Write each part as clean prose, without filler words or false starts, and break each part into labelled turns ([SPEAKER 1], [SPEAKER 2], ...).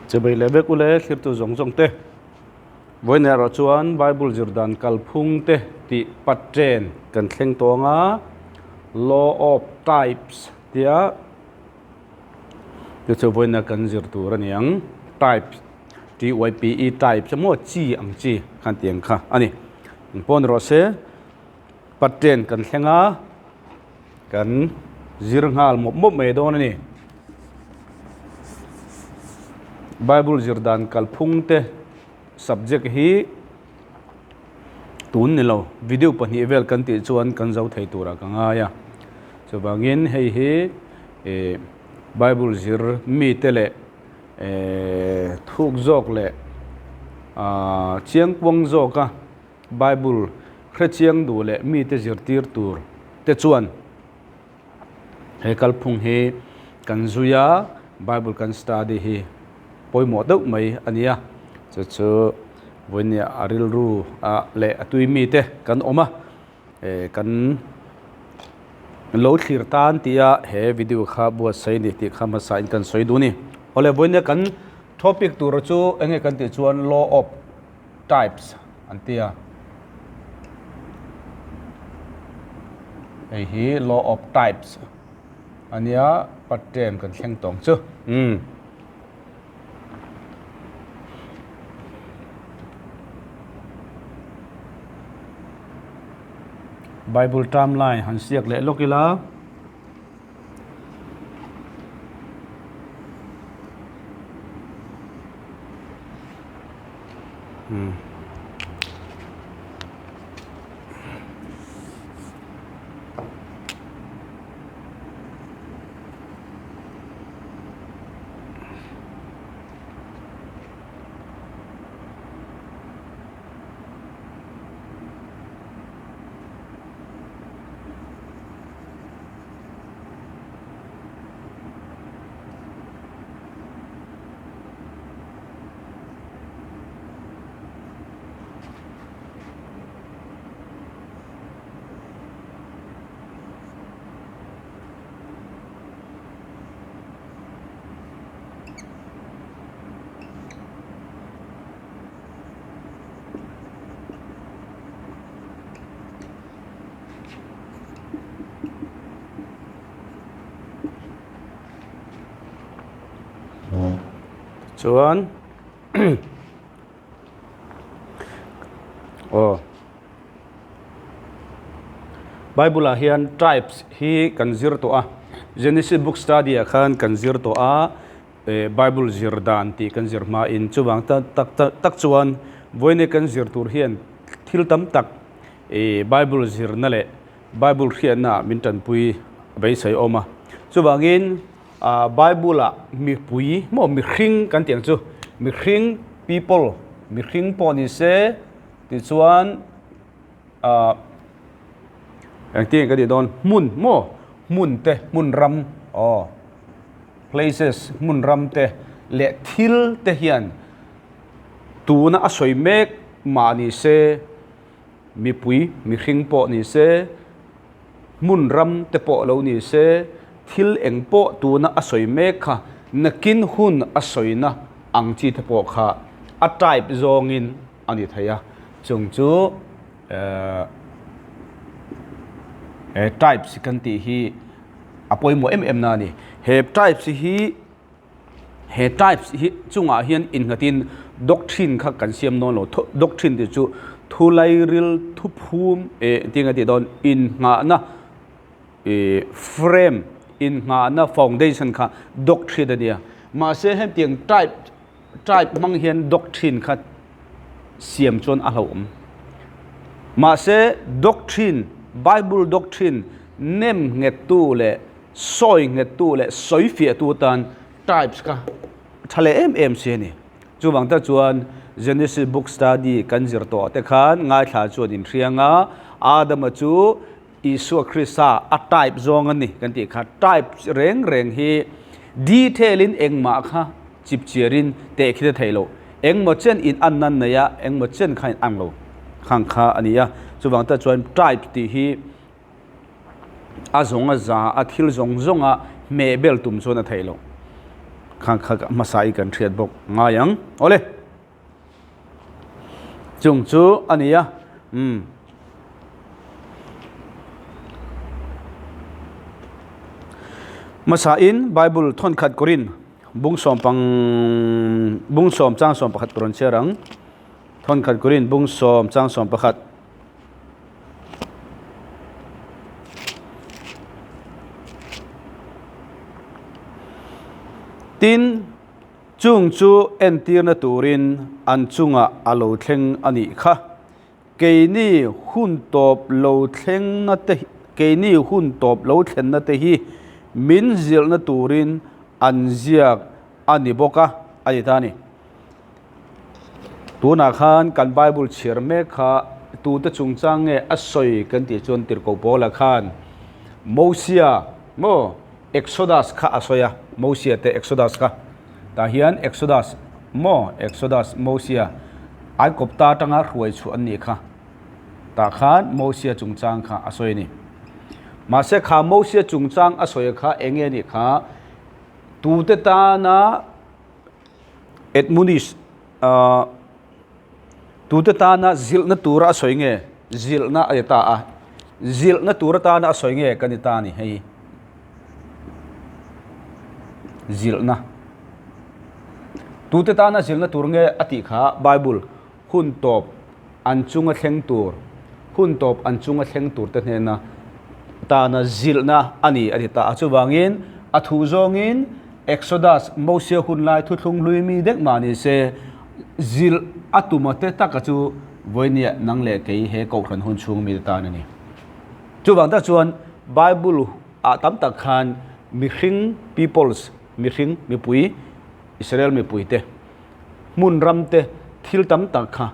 [SPEAKER 1] Chibai leh vek ule thlirtu zawng zawng te. Vawiin erawh chuan Bible zir dan kalphung te tih pattern kan thleng tawng a, Law of Types tia chu chu vawiina kan zir tur a ni ang. Types, T-Y-P-E, types emaw chi ang chi khan tih ang kha a ni. Engpawh ni rawh se, pattern kan thleng a. Kan zir nghal mawp mawp mai dawn a ni. Bible zir dan kalphung te subject hi tun ni lo video pahnih vel kan tih chuan kan zo thei turah ka ngai a. Chuvangin hei hi ih Bible zir mite leh eh thuk zawk leh ah chiangkuang zawka Bible hrechiang duh leh mite zirtir tur te chuan he kalphung hi kan zui a, Bible kan study hi pawimawh deuh mai a ni a, chu chu vawinia a rilru ah leh a tui mite kan awm a, kan lo thlir tan tia he video kha buatsaih a ni tih kha hmasa in kan sawi duh a ni. Awle vawinia kan topic tur chu enge kan tih chuan law of types an ti a hei hi law of types a nia pattern kan thleng tawng chu umm bible term line han siak leh lawk ila. Chuan aw Bible ah hian tribes hi kan zir tawh a Genesis book study ah khan kan zir tawh a Bible zir dan tih kan zir hmain chuvang tak tak chuan vawiin kan zir tur hian thil tam tak ih Bible zirna leh Bible hriatna ah min tanpui a beisei awm a. Chuvangin ah Bible ah mipui maw mihring kan tih ang chu mihring people mihring pawh ni se tichuan ah engtin nge ka tih dawn hmun maw hmun te hmun ram aw places hmun ram te leh thil te hian tuna a sawi mek mah ni se. Mipui mihring pawh ni se, hmun ram te pawh lo ni se, thil eng pawh tuna a sawi mek kha nakin hun a sawina ang chi te pawh kha a type zawngin a ni thei a, chung chu he types kan tih hi a pawimawh em em na a ni. He types hi. He types hi chungah hian innghatin doctrine kha kan siam dawn lo. Doctrine tih chu thulairil thuphum eh engtin nge tih dawn innghahna eh frame innghahna foundation kha doctrine a nia. Mahse hetiang type type hmang hian doctrine kha siam chuan a hlauhawm. Mahse doctrine bible doctrine nem nghettu leh Sawi nghettu leh sawi fiahtu atan types kha tha leh em em si a ni. Chuvang tak chuan Genesis book study kan zir tawh te khan ngaithla chuan inhriang a, Adama chu Isua Krista a type zawng a ni kan tih kha type reng reng hi detail in engmah kha chip chiarin teh khi ta theih loh. Engmaw chen in an nan nei a, engmaw chen kha in ang lo khang kha a ni a. Chuvang tak chuan type tih hi A zawng a za a thil zawng zawng a hmeh bel tum chuan a theih loh. Khang kha hmasa i kan hriat bawk ngai ang. Awle. Chung chu a ni a. Umm. Hmasa in Bible thawnkhat Korin bung sawm pang bung sawm chang sawm pakhat ka rawn chhiar ang. Thawnkhat Korin bung sawm chang sawm pakhat. Tin, chung chu entirna turin an chungah a lo thleng a nih kha. Keini hun tawp lo thlengna te keini hun tawp lo thlenna te hi min zilhna turin an ziak a ni bawk a, a ti ta a ni. Tunah khan kan Bible chhiar mek kha tute chungchang nge a sawi kan tih chuan Tirhkoh Paula khan Mosia maw Exodus kha a sawi a, Mosia te Exodus kha. Tah hian Exodus maw Exodus Mosia Aikawpta atanga hruai chhuah an nih kha. Tah khan Mosia chungchang kha a sawi a ni. Mahse kha Mosia chungchang a sawi kha eng nge nih kha tute tana Admonish tute tana zilhna tura a sawi nge zilhna a ni ta a zilhna tur atana a sawi nge ka ni ta a ni hei zilhna tute tana zilhna tur nge a tih kha Bible hun tawp an chunga thleng tur hun tawp an chunga thleng tur te hnena tana zilhna a ni a ti ta a chuvangin a thu zawngin Exodus Mosia hun lai thuthlung hlui mi dek mah ni se zilh a tuma te taka chu vawinia nang leh kei he kohhran hun chhung mi te tan a ni. Chuvang tak chuan Bible ah tam tak khan mihring peoples mihring mipui Israel mipui te hmun ram te thil tam tak kha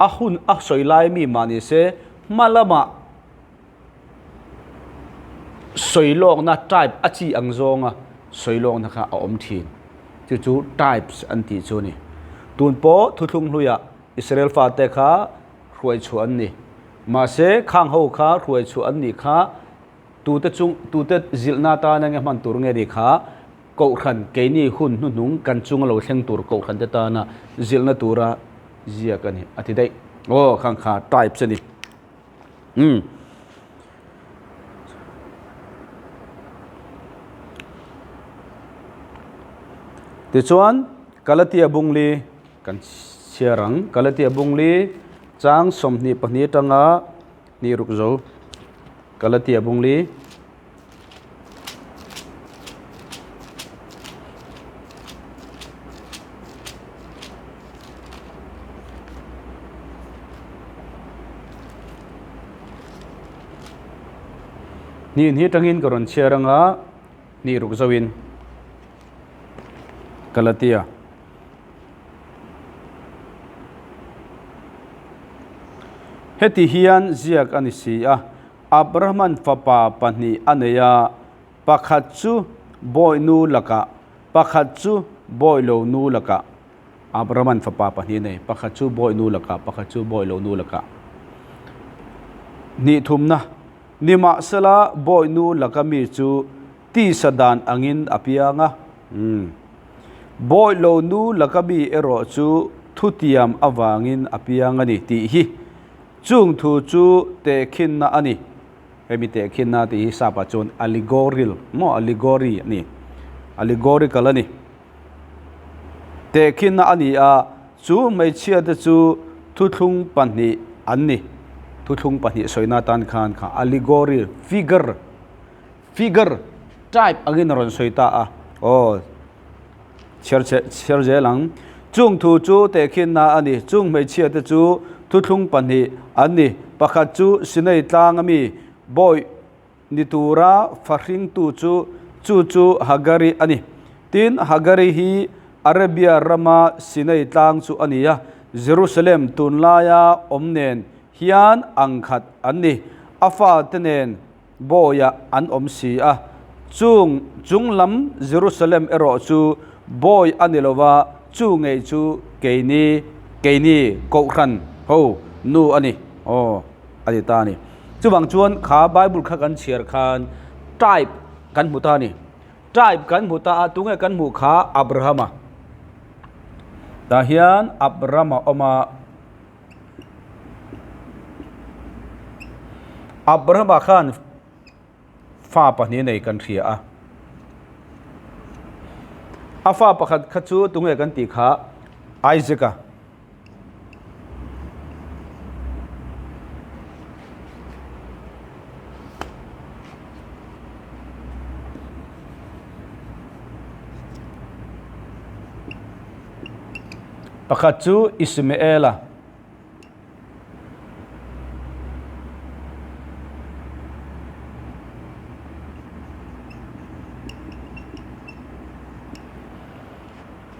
[SPEAKER 1] a hun a sawi lai mi mah ni se hma lamah sawi lawkna type a chi ang zawnga sawi lawkna kha a awm thin chu chu types an tih chu a ni tun pawh thuthlung hluiah Israel fate kha hruai chhuah an ni mahse khang ho kha hruai chhuah an nih kha tute chung tute zilhna atana nge hman tur nge ni kha Kohhran, keini hun hnuhnung kan chunga lo thleng tur Kohhran te tana zilhna tura ziak a ni, a ti daih. Aw, khang kha types a ni. Umm. Tichuan, Galatia bungli kan chhiar ang. Galatia bungli chang 22 atanga hnih ruk zo. Galatia bungli. Hnih hnih atangin ka rawn chhiar anga hnih ruk zauhin Galatia. Heti hian ziak a ni si a. Abrahaman fapa pahnih a nei a, pakhat chu bawihnu lakah, pakhat chu bawihlo nu lakah. Abrahaman fapa pahnih a nei, pakhat chu bawihnu lakah, pakhat chu bawihlo nu lakah. Hnih thumna, Nimahsela bawihnu laka mi chu tisa dan angin a piang a. Bawihlo nu laka mi erawh chu thutiam avangin a piang a ni tih hi Chung thu chu tehkhinna a ni. Hemi tehkhinna tih hi sapa chuan allegorial maw allegory a ni. Allegorical a ni. Tehkhinna a ni a, chu hmeichhia te chu thuthlung pahnih an ni. Thuthlung pahnih sawina atan khan kha allegorial figure figure type angin a rawn sawi ta a. Aw. Chhiar chhiar zel ang. Chung thu chu tehkhinna a ni. Chung hmeichhia te chu thuthlung pahnih an ni. Pakhat chu Sinai tlang ami bawi ni tura fahringtu chu chu chu Hagari a ni. Tin, Hagari hi Arabia rama Sinai tlang chu a ni a, Jerusalem tunlaia awm nen hian angkhat an ni. A fate nen Bawiah an awm si a, chung chung lam Jerusalem erawh chu bawi a ni lo va, chu ngei chu keini, keini Kohhran ho nu a ni, aw, a ti ta a ni. Chuvang chuan kha Bible kha kan chhiar khan type kan hmu ta a ni. Type kan hmu ta a, tunge kan hmuh kha Abrahama. Tah hian Abrahama awm a. Abrahama khan fa pahnih nei kan hria a. A fa pakhat kha chu tunge kan tih kha Isaac-a. Pakhat chu Ismaela.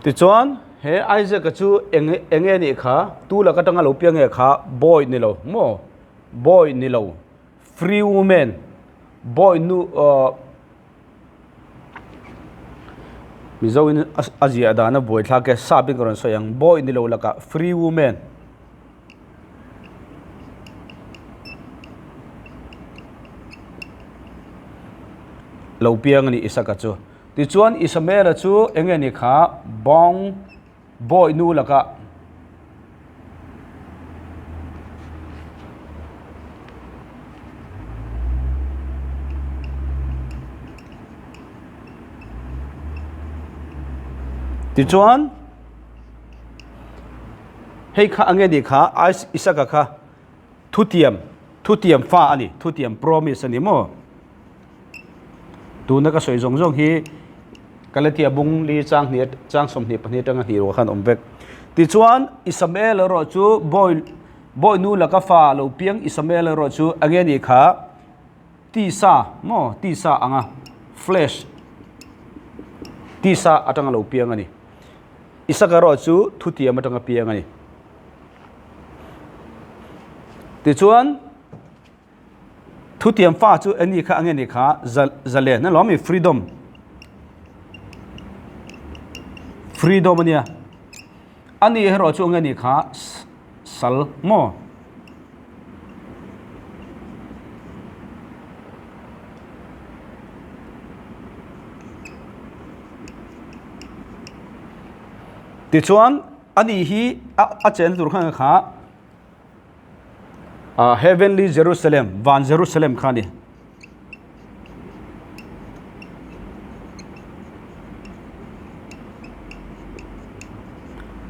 [SPEAKER 1] Tichuan, he Isaac-a chu eng eng nge nih kha? Tu lak atanga lo piang nge kha? Boy ni lo maw? Boy ni lo. Free woman. Boy nu uh Mizo in a ziah dan a buai thlak e, sap in ka rawn sawi ang. Boy ni lo lakah free woman. Lo piang a ni Isaka chu. Tichuan Isamaela chu eng nge ni kha bawng bawi nu lakah Tichuan hei kha eng nge ni kha Isaka kha thutiam thutiam fa a ni thutiam promise a ni maw. Tuna ka sawi zawng zawng hi Galatia bung li chang hnih chang 22 atanga hnih ruah khan awm vek. Tichuan Isamael erawh chu bawi bawi nu laka fa lo piang Isamael erawh chu a nge nih kha tisa maw tisa anga flesh tisa atanga lo piang a ni. Isaka erawh chu thutiam atanga piang a ni. Tichuan Thutiam fa chu eni kha ange ni kha zalen a lawm i freedom freedom ania ani erawh chu ange ni kha sal maw tichuan ani hi a chen tur khan kha Heavenly Jerusalem, Van Jerusalem kha ni.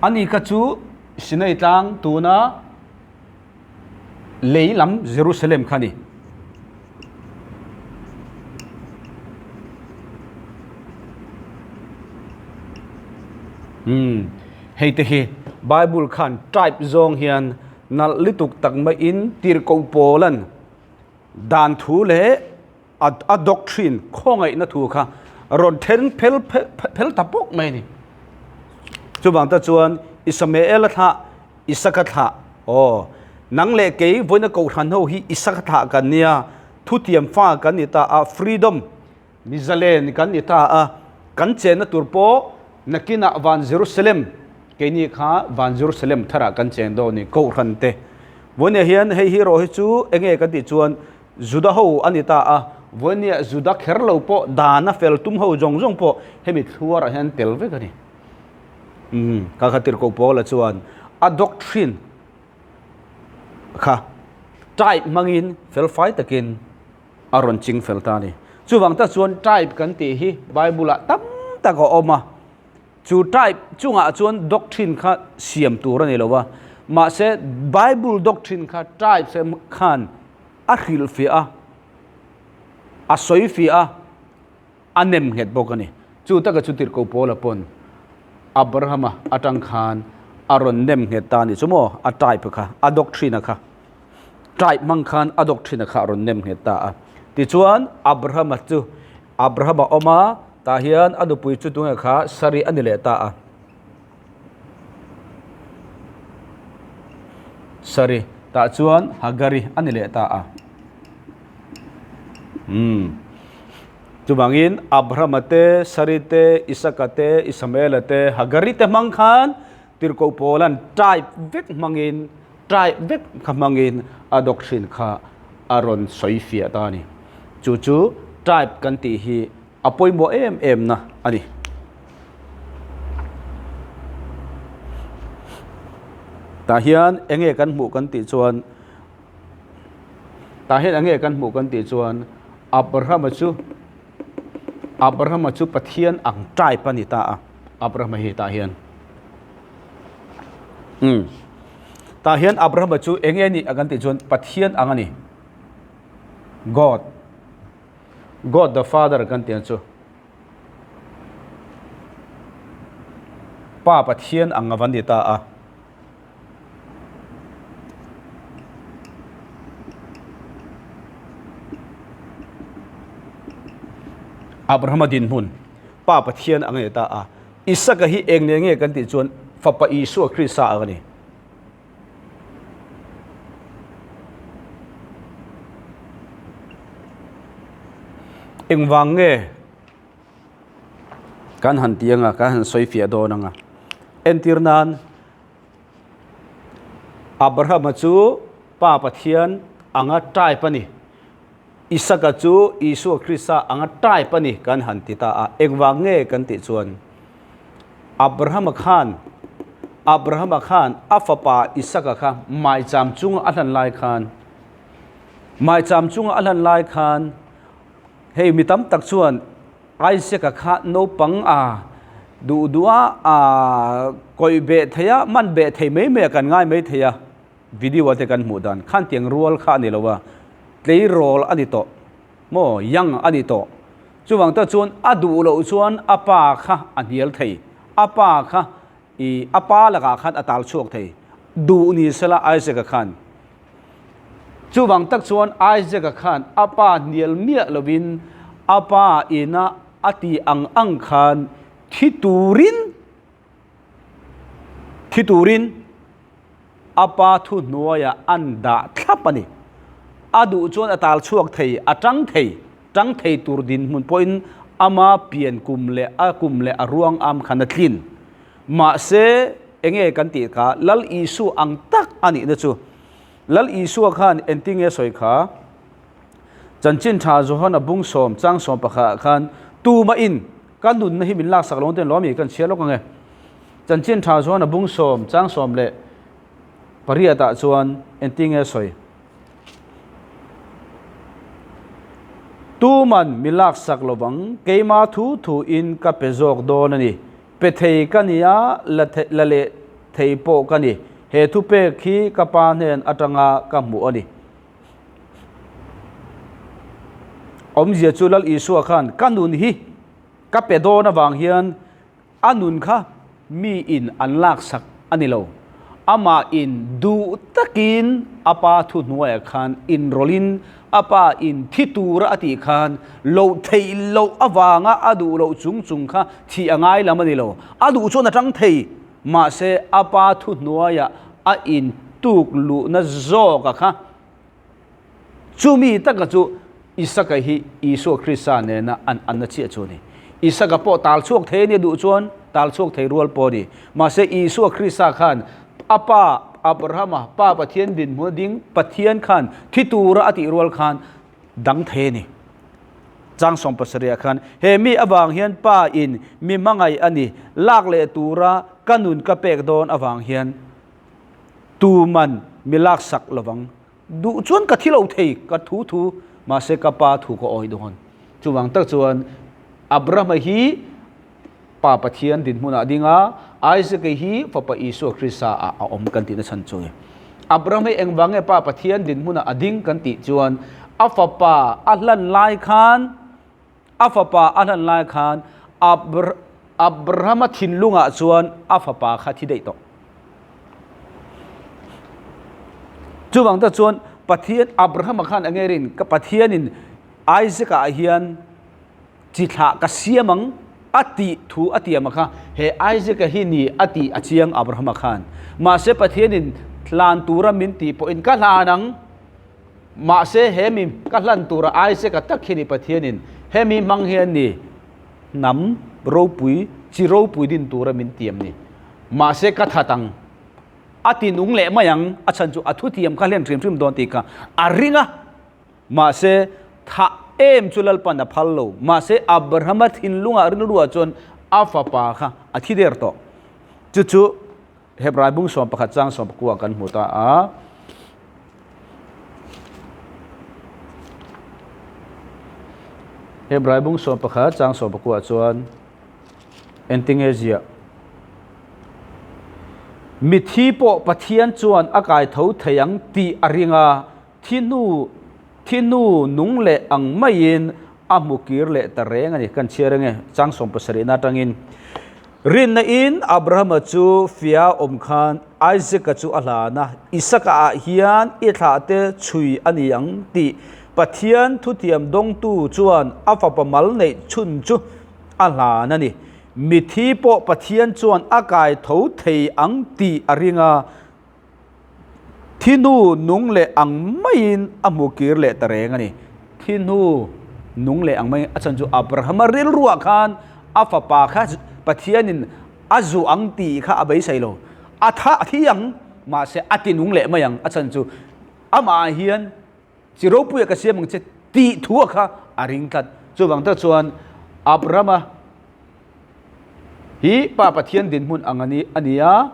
[SPEAKER 1] Ani kha chu Sinai tlang tuna lei lam Jerusalem kha ni. Umm hei te hi Bible khan type zawng hian nalh lutuk tak maiin tirhkoh pawlan dan thu leh a doctrine khawngaihna thu kha rawn then phel phel ta pawk mai a ni. Chuvang te chuan Isamael a thlah Isaka thlah aw nang leh kei vawiina kohhran ho hi Isaka thlah kan nia thutiam fa kan ni ta a freedom Mizalen kan ni ta a, kan chenna tur pawh nakinah van Jerusalem, keini kha van Jerusalem tharah kan cheng dawn ni, Kohhran te. Vawinia hian hei hi erawh hi chu enge kan tih chuan Juda ho a ni ta a, vawinia Juda kher lo pawh dana fel tum ho zawng zawng pawh hemi thluarah hian tel vek a ni. Umm, ka kha tirhkoh Paula chuan a doctrine kha type hmangin felfai takin a rawn ching fel ta a ni. Chuvang tak chuan type kan tih hi Bible-ah tam tak a awm a, chu type chungah chuan doctrine kha siam tur a ni lo va, mahse Bible doctrine kha type khan a hrilhfiah a, a sawifiah a, a nem nghet bawk a ni. Chu taka chu tirhkoh Paula pawn Abrahama atang khan a rawn nem nghet ta a ni chu maw? A type kha, a doctrine kha, type hmang khan a doctrine kha a rawn nem nghet ta a. Tichuan Abrahama chu Abrahama awm a, tah hian a nupui chu tunge kha Sari a ni leh ta a. Sari, tah chuan Hagari a ni leh ta a. Umm. Chuvangin Abrahama te, Sari te, Isaka te, Isamaela te, Hagari te hmang khan Tirhkoh Paula'n type vek hmangin, type vek kha hmangin a doctrine kha a rawn sawi fiah ta a ni. Chu chu type kan tih hi. a pawimawh em em na a ni. Tah hian eng nge kan hmuh kan tih chuan tah hian eng nge kan hmuh kan tih chuan Abrahama chu Abrahama chu Pathian ang type a ni ta a, Abrahama hi tah hian umm tah hian Abrahama chu eng nge a nih kan tih chuan Pathian ang a ni, God. God the Father kan tih ang chu Pa Pathian ang a va ni ta a. Abrahama dinhmun Pa Pathian ang a ni ta a. Isaka hi eng nen nge kan tih chuan Fapa Isua Krista ang a ni. Engvang nge kan han ti anga kan han sawi fiah dawn anga entir nan Abrahama chu pa Pathian anga type a ni Isaka chu Isua Krista anga type a ni kan han ti ta a. Engvang nge kan tih chuan Abrahama khan Abrahama khan a fapa Isaka kha maicham chunga a hlan lai khan maicham chunga a hlan lai khan hei mi tam tak chuan Isaka kha naupang a duh duh a a kawih beh thei a man beh thei mai mai a kan ngai mai thei a. Video a te kan hmuh dan khan tiang rual kha a ni lo a, tleirawl a ni tawh maw, young a ni tawh. Chuvang tak chuan a duh loh chuan a pa kha a hnial thei, a pa kha ih a pa lakah khan a tal chhuak thei, duh ni sela Isaac-a khan. Chuvang tak chuan Isaac-a khan a pa hnial miah lovin a pa ina a tih ang ang khan thi turin, thi turin a pa thuhnuaiah an dah thlap a ni. A duh chuan a tal chhuak thei, a tang thei, tang thei tur dinhmun pawhin ama pian kum leh a kum leh a ruang am khan a tlin. Mahse, enge kan tih kha Lal Isua ang tak a nihna chu. Lal Isua khan engtinge sawi kha? Chanchin tha Johana bung sawm chang sawm pakhatah khan tumahin Ka nunna hi min laksak lo ten lawmi kan chhiar lawk ange. Chanchin tha chuan a bung sawm, chang 18 ah chuan engtinge sawi. Tuman mi laksak lovang, keima thu thu in ka pe zawk dawn a ni. Pe thei ka ni a, la leh thei pawh ka ni. He thupek hi ka pa hnen atanga ka hmuh a ni. Awmzia chu Lal Isua khan ka nun hi ka pe dawn avang hian a nun kha mi in an laksak a ni lo. Amah in duh takin a pa thuhnuaiah khan inrawlhin a pa in thi tura a tih khan loh theih loh avanga a duh loh chung chung kha thih a ngai lam a ni lo. A duh chuan a tang thei mahse a pa thuhnuaiah a in tuk luhna zawka kha Chumi taka chu Isaka hi Isua Krista nena an anna chiah chu a ni. Isaka pawh tal chhuak thei a nia duh chuan tal chhuak thei rual pawh a ni. Mahse Isua Krista khan a pa Abrahama pa Pathian dinhmun a ding Pathian khan thi tura a tih rual khan dang thei a ni. Chang 70 ah khan he mi avang hian pa in mi hmangaih a ni lak leh tura ka nun ka pek dawn avang hian Tuman mi laksak lovang. Duh chuan ka thi lo thei, ka thu thu, mahse ka pa thu ka awi dawn. Chuvang tak chuan Abrahama hi Pa Pathian dinhmunah a ding a, Isaac hi Fapa Isua Krista ah a awm kan tihna chhan chu a ni. Abraham hi engvang nge Pa Pathian dinhmunah a ding kan tih chuan a fapa a hlan lai khan, A fapa a hlan lai khan Abrahama thinlungah chuan a fapa kha thi daih tawh. Chuvang tak chuan Pathian Abrahama khan a nge rin ka Pathianin Isaac-ah hian chi thlah ka siam ang a tih thu a tiam a kha he Isaac-a hi ni a tih a chiang Abrahama khan. Mahse Pathianin hlan tura min tih pawhin ka hlan ang. Mahse, he mi ka hlan tura Isaac-a tak hi ni Pathianin hemi hmang hian ni hnam ropui, chi ropui din tura min tiam ni. Mahse, ka that ang, a ti nung leh mai ang, a chhan chu a thutiam kha hlen hrim hrim dawn tih kha a ring a. Mahse, thah. em chu Lalpan a phal lo. Mahse Abrahama thinlungah rilruah chuan a fapa kha a thi der tawh. Chu chu Hebrai bung 11 chang 19 kan hmu ta a. Hebrai bung 11 chang 19 chuan Engtinge ziah? Mithi pawh Pathian chuan a kai tho thei ang tih a ring a, thi hnu thi hnu nung leh ang maiin a hmu kir leh ta reng a ni. Kan chhiar eng e, chang 70 na atangin. Rinna in Abrahama chu fia awm khan Isaac-a chu a hlan a, Isaka ah hian i thlah te chhui a ni ang tih Pathian thutiam dawngtu chuan a fapa mal neih chhun chu a hlan a ni. Mithi pawh Pathian chuan a kai tho thei ang tih a ring a, thi hnu nung leh ang maiin a hmu kir leh ta reng a ni. Thi hnu nung leh ang maiin a chhan chu Abrahama rilruah khan a fapa kha Pathianin a zu ang tih kha a beisei lo. A tha a thi ang, mahse a ti nung leh mai ang a chhan chu amah hian Chi ropuia ka siam ang che tih thu a kha a ring tlat. Chuvang tak chuan Abrahama hi Pa Pathian dinhmun ang a ni a ni a,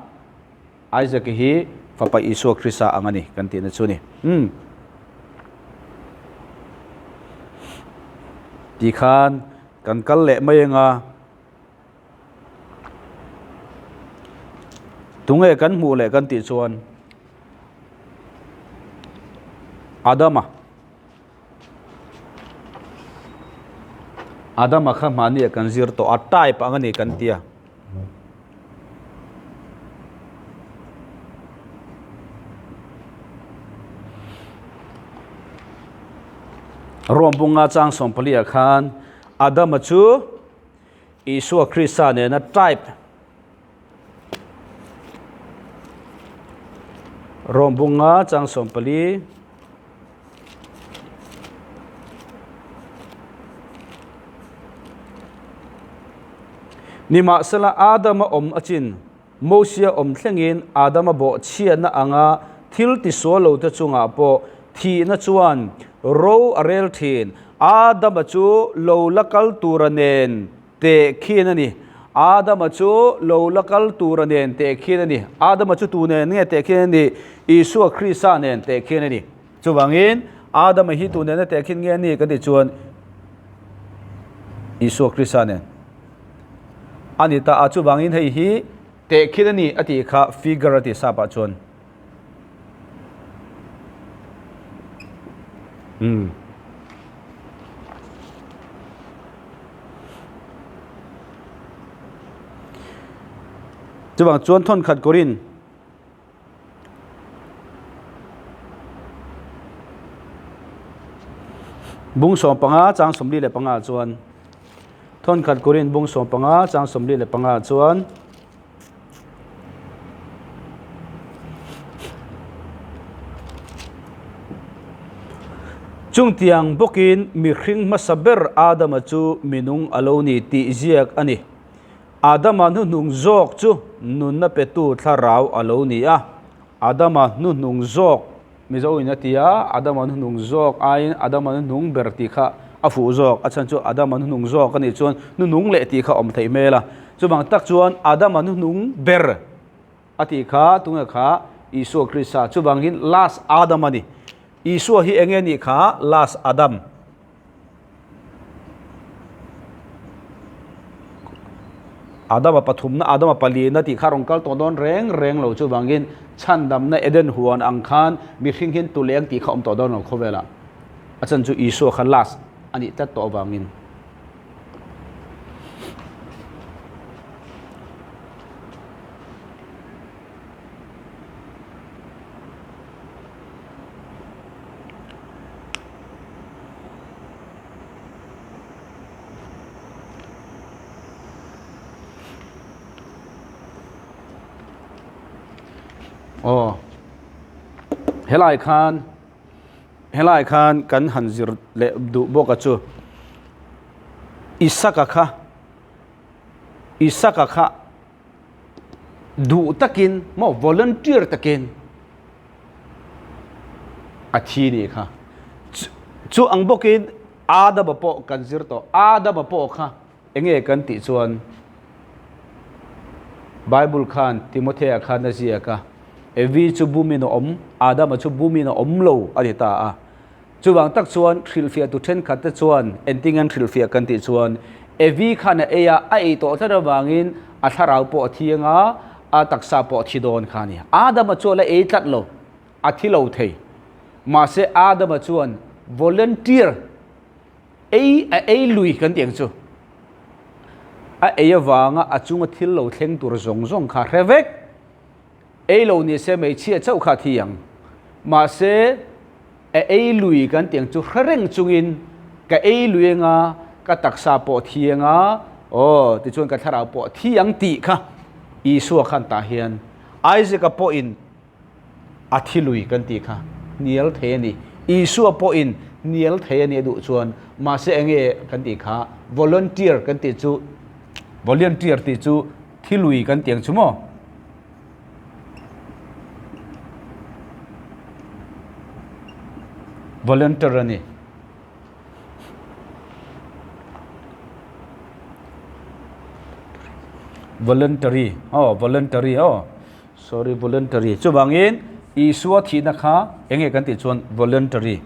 [SPEAKER 1] Isaac hi Fapa Isua Krista ang a ni kan tihna chu a ni. Umm. Ti khan kan kal leh mai anga tunge kan hmuh leh kan tih chuan Adama Adama kha hmahni ah kan zir tawh a type ang a ni kan tia. Ruambunga chang 14 ah khan Adama chu Isua Krista nena type Rawmbunga chang 14 Nimahsela Adama awm achin Mosia awm thlengin Adama bawhchhiatna anga thil tisual lote chungah pawh thihna chuan ro a rel thin. Adama chu lo la kal tura nen tehkhin a ni. Adama chu lo la kal tura nen tehkhin a ni. Adama chu tu nen nge tehkhin a nih? Isua Krista nen tehkhin a ni. Chuvangin, Adama hi tu nena tehkhin nge a nih kan tih chuan Isua Krista nen a ni ta a. Chuvangin hei hi tehkhin a ni a tih kha figure a tih sap ah chuan. Umm. Chuvang chuan thawnkhat Korin. Bung 15 chang 45 chuan thawnkhat Korin bung 15 chang 45 chuan Chungtiang bawkin mihring hmasa ber Adama chu minung a lo ni tih ziak a ni. Adama hnuhnung zawk chu nunna petu thlarau a lo ni a. Adama hnuhnung zawk, Mizo in a ti a, Adama hnuhnung zawk aiin Adama hnuhnung ber tih kha a fuh zawk. A chhan chu Adama hnuhnung zawk a nih chuan hnuhnung leh tih kha a awm theih hmel a. Chuvang tak chuan Adama hnuhnung ber a tih kha tunge kha Isua Krista. Chuvangin last Adam a ni. Isua hi enge nih kha last Adam. Adama pathumna, Adama palina tih kha rawn kal tawh dawn reng reng lo chuvangin chhandamna Eden huan ang khan mihring hian tuleng tih kha awm tawh dawn lo khawvelah. A chan chu Isua kha last a nih tlat tawh avangin. Aw helai khan helai khan kan han zir leh duh bawk a chu Isaka kha Isaka kha duh takin maw volunteer takin a thi nih kha. Chu ang bawkin. Adama pawh kan zir tawh. Adama pawh kha enge kan tih chuan Bible khan Timothea khan a ziak a, Evi chu bumin a awm, Adama chu bumin a awm lo a ti ta a. Chuvang tak chuan hrilhfiahtu thenkhatte chuan engtin an hrilhfiah kan tih chuan Evi khan a ei a, a ei tawh tlat avangin a thlarau pawh a thi anga, a taksa pawh a thi dawn kha a ni. Adama chu a la ei tlat lo, a thi lo thei. Mahse Adama chuan volunteer ei a ei lui kan tih ang chu. A ei avanga a chunga thil lo thleng tur zawng zawng kha hre vek. Ei lo ni se hmeichhia chauh kha a thi ang. Mahse a ei lui kan tih ang chu hre reng chungin ka ei lui anga ka taksa pawh a thi anga aw tichuan ka thlarau pawh a thi ang tih kha Isua khan tah hian Isaac-a pawhin a thi lui kan tih kha hnial thei a ni. Isua pawhin hnial thei a nih a duh chuan mahse enge kan tih kha volunteer kan tih chu volunteer tih chu thi lui kan tih ang chu maw? Volunteer a ni. Voluntary aw voluntary aw sorry voluntary chuvangin Isua thihna kha enge kan tih chuan voluntary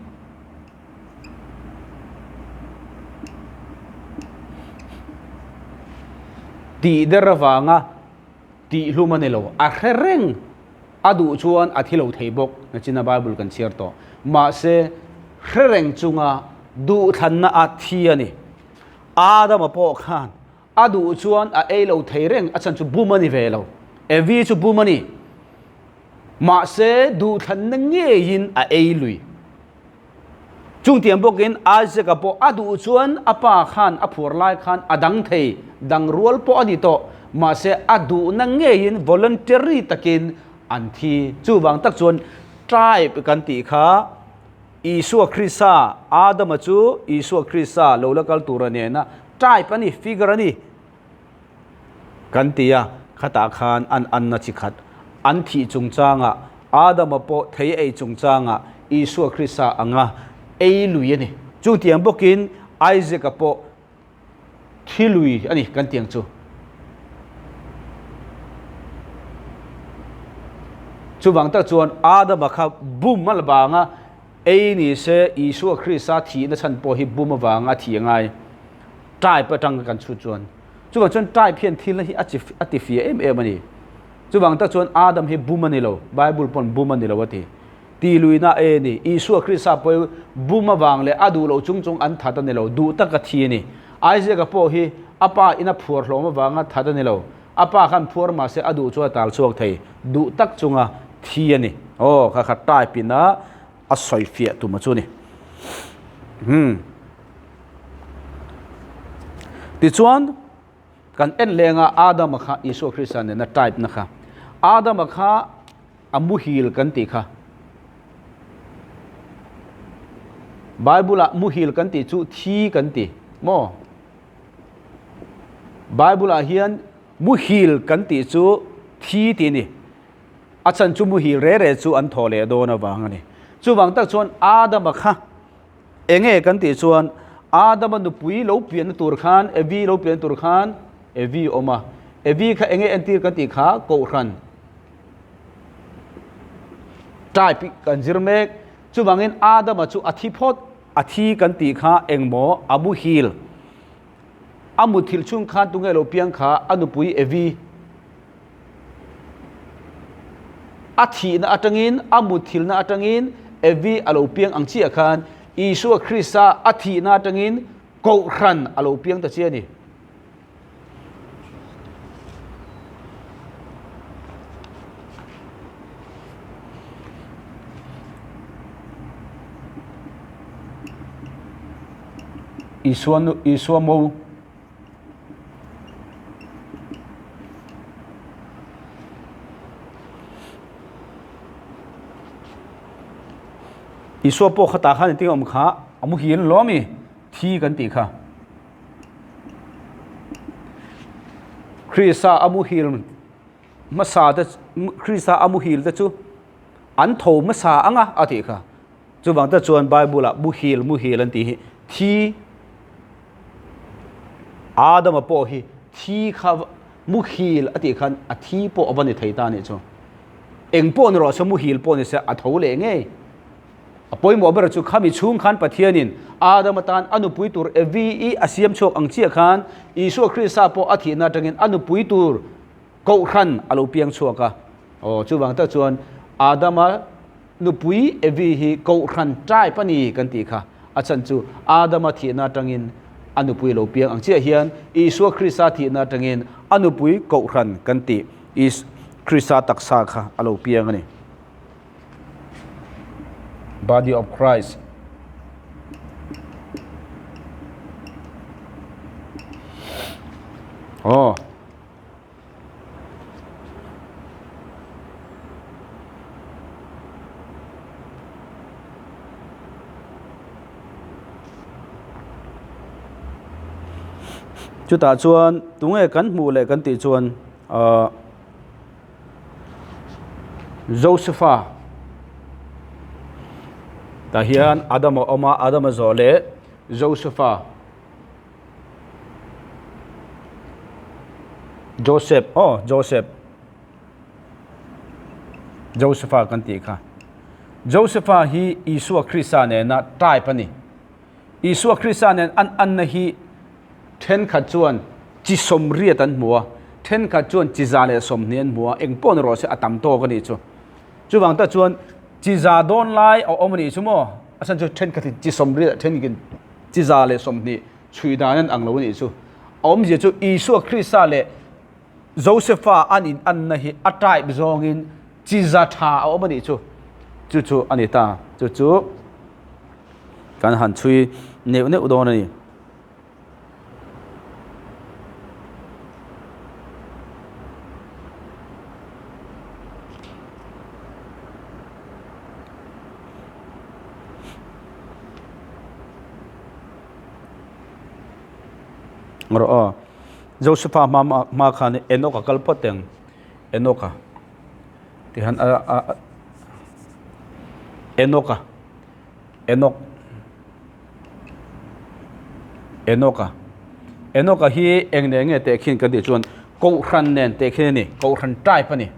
[SPEAKER 1] tih der avanga tih hlum a ni lo a hre reng a duh chuan a thi lo thei bawk nachina Bible kan chhiar tawh mahse hre reng chunga duhthlanna a thi a ni Adama pawh khan A duh chuan a ei lo thei reng, a chhan chu bum a ni ve lo. Evi chu bum a ni. Mahse, duhthlanna ngeiin a ei lui. Chungtiang bawkin Isaac-a pawh a duh chuan a pa khan a phuar lai khan a dang thei, dang rual pawh a ni tawh. Mahse, a duhna ngeiin voluntary takin an thi. Chuvang tak chuan tribe kan tih kha Isua Krista, Adama chu Isua Krista lo la kal tura nena type a ni, figure a ni kan ti a, khatah khan an anna chi khat an thih chungchangah Adama pawh thei ei chungchangah Isua Krista anga ei lui a ni. Chutiang bawkin Isaac-a pawh thi lui a ni kan ti ang chu. Chuvang tak chuan Adama kha bum a la vang a, ei ni se Isua Krista thihna chhan pawh hi bum avanga a thih a ngai. Type atang kan chhut chuan. Chuvang chuan type hian thil hi a ti fia em em a ni. Chuvang tak chuan Adam hi bum a ni lo, Bible pawn bum a ni lo a ti. Ti luina e ni. Isua Krista pawh hi bum avang leh a duh loh chung chung an that a ni lo, duh taka thi a ni. Isaac-a pawh hi a pa in a phuar hlawm avanga that a ni lo. A pa khan phuar mahse a duh chu a tal chhuak thei, duh tak chunga thi a ni. Aw, kha kha type in a a sawi fiah tum a chu ni. Hmm. Tichuan, kan en lenga Adama kha Isua Krista nena type na kha. Adama kha a muhil kan tih kha. Bible ah muhil kan tih chu thi kan ti maw? Bible ah hian muhil kan tih chu thi tih a ni. A chhan chu muhil re re chu an thaw leh dawn avang a ni. Chuvang tak chuan Adama kha enge kan tih chuan Adama nupui lo pianna tur khan Evi lo pianna tur khan Evi awm a. Evi kha enge entir kan tih kha Kohhran. Type kan zir mek. Chuvangin Adama chu a thi phawt, a thi kan tih kha engmaw a muhil. A muthilh chhung khan tunge lo piang kha a nupui Evi. A thihna atangin, a muthilhna atangin Evi a lo piang ang chiah khan Isua Krista a thihna atangin Kohhran a lo piang ta chiah a ni. Isua nu Isua mo Isua pawh khatah khan engtin awm kha a muhil lo ami thi kan tih kha. Krista a muhil hmasa te Krista a muhil te chu an tho hmasa anga a tih kha. Chuvang te chuan Bible ah muhil muhil an tih hi Thi Adama pawh hi thi kha muhil a tih khan a thi pawh a va ni thei ta a nih chu. Eng pawh ni rawh se muhil pawh ni se a tho leh ngei. A pawimawh ber chu khami chhung khan Pathianin Adama tan a nupui tur Evi i a siam chhuak ang chiah khan Isua Krista pawh a thihna atangin a nupui tur Kohhran a lo piang chhuak a. Aw, chuvang tak chuan Adama nupui Evi hi Kohhran type a ni kan tih kha. A chhan chu Adama thihna atangin a nupui a lo piang ang chiah hian Isua Krista thihna atangin a nupui Kohhran kan tih Is Krista taksa kha a lo piang a ni. Body of Christ. Aw. Chutah chuan tunge kan hmuh leh kan tih chuan ahh Josepha tah hian Adama a awm a Adama zawh leh Josepha. Joseph aw Joseph Josepha kan tih kha Josepha hi Isua Krista nena type a ni Isua Krista nen an anna hi thenkhat chuan chi sawmriat an hmu a thenkhat chuan chi 120 an hmu a eng pawh ni rawh se a tam tawk a nih chu chuvang tak chuan chi za dawn lai a awm a nih chu maw a chhan chu thenkhatin chi sawmriat thenkhat Chi 120 chhui dan an ang lo a nih chu. A awmzia chu Isua Krista leh Josepha an in anna hi a type zawngin chi za tha a awm a nih chu. Chu chu a ni ta. Chu chu kan han chhui neuh neuh dawn a ni. Rawh aw Josepha hma hma khan Enoch a kal phawt ang Enoch a tihian a a Enoch a Enoch Enoch a Enoch a hi eng nen nge tehkhin kan tih chuan Kohhran nen tehkhin a ni Kohhran type a ni.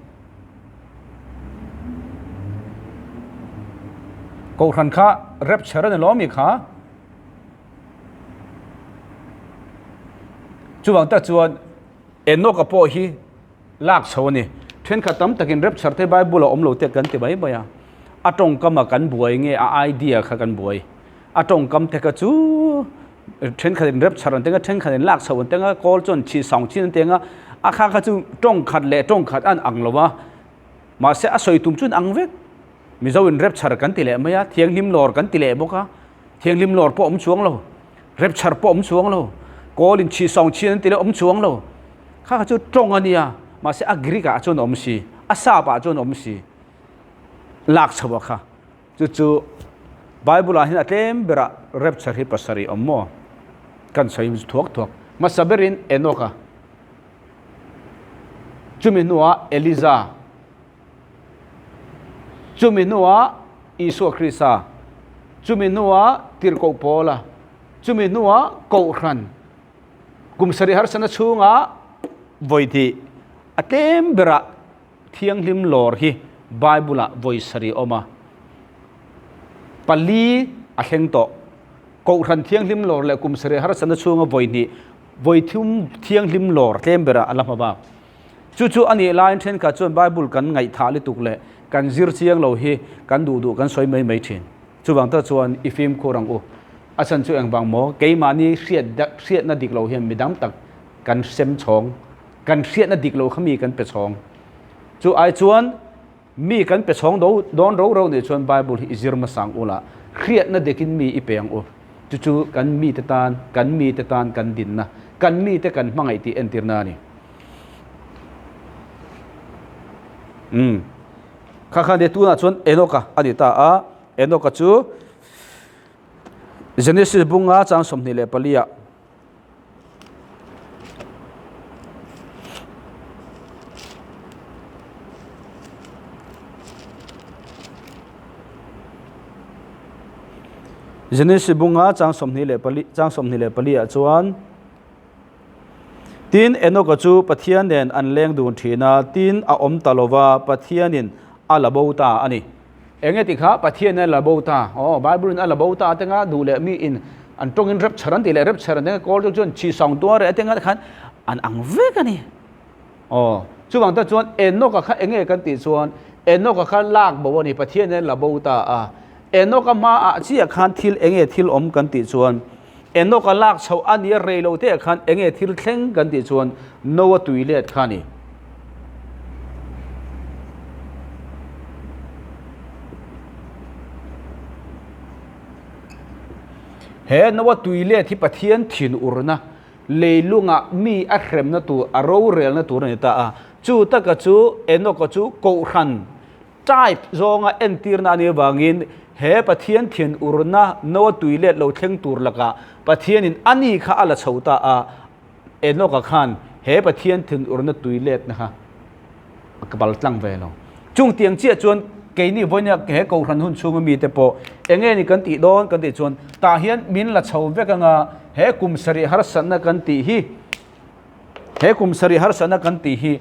[SPEAKER 1] Kohhran kha rapture a ni lo mi kha? Chuvang tak chuan Enoch-a pawh hi lak chho a ni. Thenkhat tam takin rapture te Bible a awm lo te kan ti mai mai a. A tawngkama kan buai nge a idea kha kan buai. A tawngkam te kha chu thenkhatin rapture an teng a, thenkhatin lak chho an teng a, kawl chuan chhi saung chin an teng a, a kha kha chu tawngkhat leh tawngkhat an ang lo a, mahse a sawi tum chu an ang vek. Mizo in rapture kan ti leh mai a, thianghlim lawr kan ti leh bawk a, thianghlim lawr pawh awm chuang lo, rapture pawh awm chuang lo, kawl in chhi saung chin an ti leh awm chuang lo. Kha kha chu tawng a nia, mahse a Greek ah chuan a awm si, a sap ah chuan a awm si, lak chho a kha. Chu chu Bible ah hian a tlem berah rapture hi pasarih awm maw? Kan sawi thuak thuak. Hmasa berin Enoch a, chumi hnuah Eliza, chumi hnuah Isua Krista, chumi hnuah Tirhkoh Paula, chumi hnuah Kohhran, kum sarih harsatna chhungah vawi tih a tlem berah Thianghlim lawr hi Bible-ah vawi sarih a awm a, pali a thleng tawh. Kohhran thianghlim lawr leh kum sarih harsatna chhunga vawi hnih, vawi thum thianghlim lawr tlem berah a la hma bak. Chu chu a nih laiin thenkhat chuan Bible kan ngaihthah lutuk leh kan zir chiang lo hi kan duh duh kan sawi mai mai thin. Chuvang tak chuan i fimkhur ang u. A chhan chu engvang maw? Keimahni hriatna dik lo hian midang tak kan sem chhawng. Kan hriatna dik lo kha mi kan pe chhawng. Chu ai chuan mi kan pe chhawng do dawn ro ro nih chuan Bible hi i zir hmasa ang u la, hriatna dikin mi i pe ang u. Chu chu kan mite tan, kan mite tan kan dinna, kan mite kan hmangaih tih entirna a ni. Umm. Kha kha nia tunah chuan Enoch-a a ni ta a, Enoch-a chu Genesis bunga chang 24 ah Genesis bunga chang 24 chang 24 ah chuan Tin, Enoka chu Pathian nen an leng dun thin a, tin a awm ta lova, Pathianin a la bo ta a ni. Enge ti kha Pathian a la bo ta? Aw, Bible in a la bo ta atenga duh leh mi in an tawngin rapture an tih leh rapture an tenga kawl chu chuan chi saung tuar reh atenga khan an ang vek a ni. Aw, chuvang tak chuan Enoka kha enge kan tih chuan Enoka kha lak bo a ni, Pathian in a la bo ta a. Enoka hmaah chiah khan thil enge thil awm kan tih chuan Enoka lak chhoh a nia rei lo te ah khan enge thil thleng kan tih chuan Noa tui let kha a ni. He Noa tui let hi Pathian thin urna leilungah mi a hremna tur a rorelna tur a ni ta a. Chu taka chu Enoka chu Kohhran Type zawnga entirna a nih avangin he Pathian thian urna Noa tui let lo thleng tur lakah Pathianin a ni kha a la chho ta a, Enoka khan he Pathian thian urna tui letna kha a bal tlang ve lo. Chung tiang chiah chuan keini vawinia he Kohhran hun chhunga mite pawh enge ni kan tih dawn kan tih chuan tah hian min la chho vek anga he kum sarih harsatna kan tih hi he kum sarih harsatna kan tih hi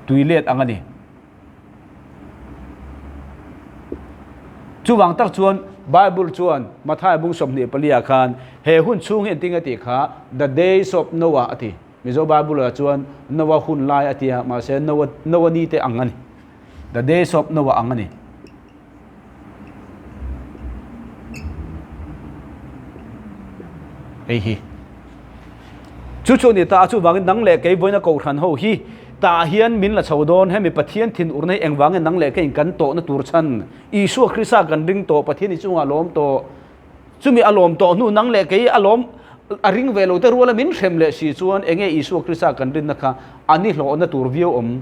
[SPEAKER 1] tui let ang a ni. Chuvang tak chuan Bible chuan Matthai bung 24 ah khan he hun chhung hi engtin a tih kha the days of Noah a ti. Mizo Bible ah chuan Noah hun lai a tia mahse Noah Noah ni te ang a ni. The days of Noah ang a ni. Hei hi. Chu chu ni ta a chuvangin nang leh kei vawiina kohhran ho hi tah hian min la chho dawn hemi Pathian thin urnei engvangin nang leh keiin kan tawhna tur chhan Isua Krista kan ring tawh Pathian i chungah lawm tawh chumi a lawm tawh hnu nang leh kei a lawm a ring ve lo te ruala min hrem leh si chuan enge Isua Krista kan rinna kha a ni hlawhna tur viau awm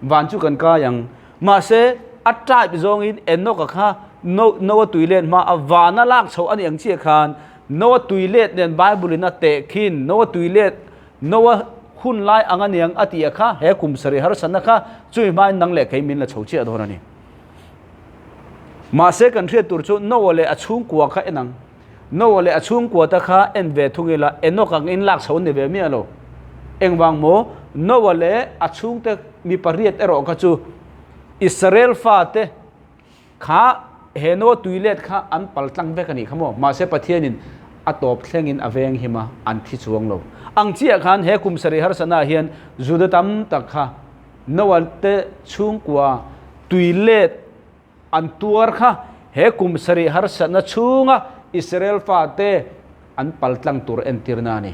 [SPEAKER 1] Van chu kan kai ang. Mahse, a type zawngin Enoch-a kha Noah tui let hma a vana lak chhoh a nih ang chiah khan Noah tui let nen Bible-in a teh khin Noah tui let Noah hun lai ang a niang a tih a kha he kum sarih harsatna kha chumi hmain nang leh kei min la chho chiah dawn a ni. Mahse, kan hriat tur chu Noah leh a chhungkua kha en ang. Noah leh a chhungkua te kha en ve thung ila Enoch ang in lak chho an ni ve miah lo. Engvang maw? Noah leh a chhungte mi pariat erawh kha chu Israel fate kha he Noah tui let kha an pal tlang vek a nih kha maw? Mahse Pathianin a tawp thlengin a veng him a, an thi chuang lo. Ang chiah khan he kum sarih harsatnaah hian Juda tam tak kha Noah te chhungkua tui let An tuar kha he kum sarih harsatna chhunga Israel fate an paltlang tur entirna a ni.